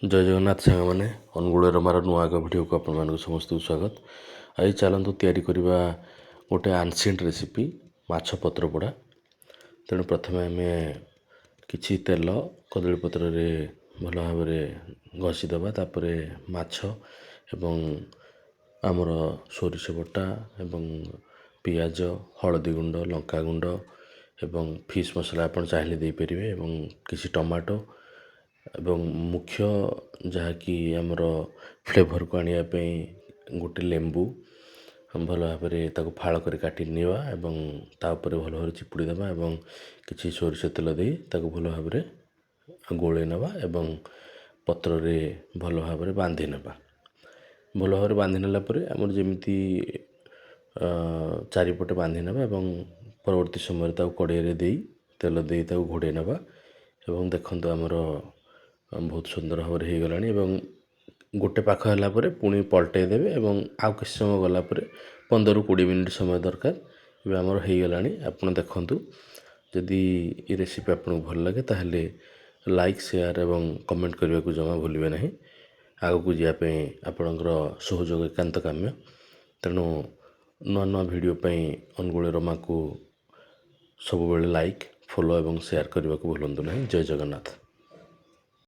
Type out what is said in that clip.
ଜୟ ଜଗନ୍ନାଥ ସାଙ୍ଗମାନେ, ଅନୁଗୁଳ ରମାର ନୂଆ ଏକ ଭିଡ଼ିଓକୁ ଆପଣମାନଙ୍କୁ ସମସ୍ତଙ୍କୁ ସ୍ୱାଗତ। ଆଜି ଚାଲନ୍ତୁ ତିଆରି କରିବା ଗୋଟେ ଆନସିଏଣ୍ଟ ରେସିପି, ମାଛ ପତ୍ରପୋଡ଼ା। ତେଣୁ ପ୍ରଥମେ ଆମେ କିଛି ତେଲ କଦଳୀ ପତ୍ରରେ ଭଲ ଭାବରେ ଘଷିଦେବା। ତାପରେ ମାଛ ଏବଂ ଆମର ସୋରିଷ ବଟା ଏବଂ ପିଆଜ, ହଳଦୀ ଗୁଣ୍ଡ, ଲଙ୍କା ଗୁଣ୍ଡ ଏବଂ ଫିସ୍ ମସଲା ଆପଣ ଚାହିଁଲେ ଦେଇପାରିବେ, ଏବଂ କିଛି ଟମାଟୋ ଏବଂ ମୁଖ୍ୟ ଯାହାକି ଆମର ଫ୍ଲେଭରକୁ ଆଣିବା ପାଇଁ ଗୋଟେ ଲେମ୍ବୁ ଭଲ ଭାବରେ ତାକୁ ଫାଳ କରି କାଟି ନେବା ଏବଂ ତା ଉପରେ ଭଲ ଭାବରେ ଚିପୁଡ଼ି ଦେବା ଏବଂ କିଛି ସୋରିଷ ତେଲ ଦେଇ ତାକୁ ଭଲ ଭାବରେ ଗୋଳେଇ ନେବା ଏବଂ ପତ୍ରରେ ଭଲ ଭାବରେ ବାନ୍ଧି ନେବା। ଭଲ ଭାବରେ ବାନ୍ଧି ନେଲା ପରେ ଆମର ଯେମିତି ଚାରିପଟେ ବାନ୍ଧି ନେବା ଏବଂ ପରବର୍ତ୍ତୀ ସମୟରେ ତାକୁ କଡ଼େଇରେ ଦେଇ ତେଲ ଦେଇ ତାକୁ ଘୋଡ଼େଇ ନେବା। ଏବଂ ଦେଖନ୍ତୁ, ଆମର ବହୁତ ସୁନ୍ଦର ଭାବରେ ହେଇଗଲାଣି ଏବଂ ଗୋଟେ ପାଖ ହେଲା ପରେ ପୁଣି ପଲଟେଇ ଦେବେ ଏବଂ ଆଉ କିଛି ସମୟ ଗଲା ପରେ, 15ରୁ 20 ମିନିଟ୍ ସମୟ ଦରକାର। ଏବେ ଆମର ହେଇଗଲାଣି, ଆପଣ ଦେଖନ୍ତୁ। ଯଦି ଏ ରେସିପି ଆପଣଙ୍କୁ ଭଲ ଲାଗେ, ତାହେଲେ ଲାଇକ୍, ସେୟାର ଏବଂ କମେଣ୍ଟ କରିବାକୁ ଜମା ଭୁଲିବେ ନାହିଁ। ଆଗକୁ ଯିବା ପାଇଁ ଆପଣଙ୍କର ସହଯୋଗ ଏକାନ୍ତ କାମ୍ୟ। ତେଣୁ ନୂଆ ନୂଆ ଭିଡ଼ିଓ ପାଇଁ ଅନୁଗୁଳ ରମାକୁ ସବୁବେଳେ ଲାଇକ୍, ଫଲୋ ଏବଂ ସେୟାର କରିବାକୁ ଭୁଲନ୍ତୁ ନାହିଁ। ଜୟ ଜଗନ୍ନାଥ।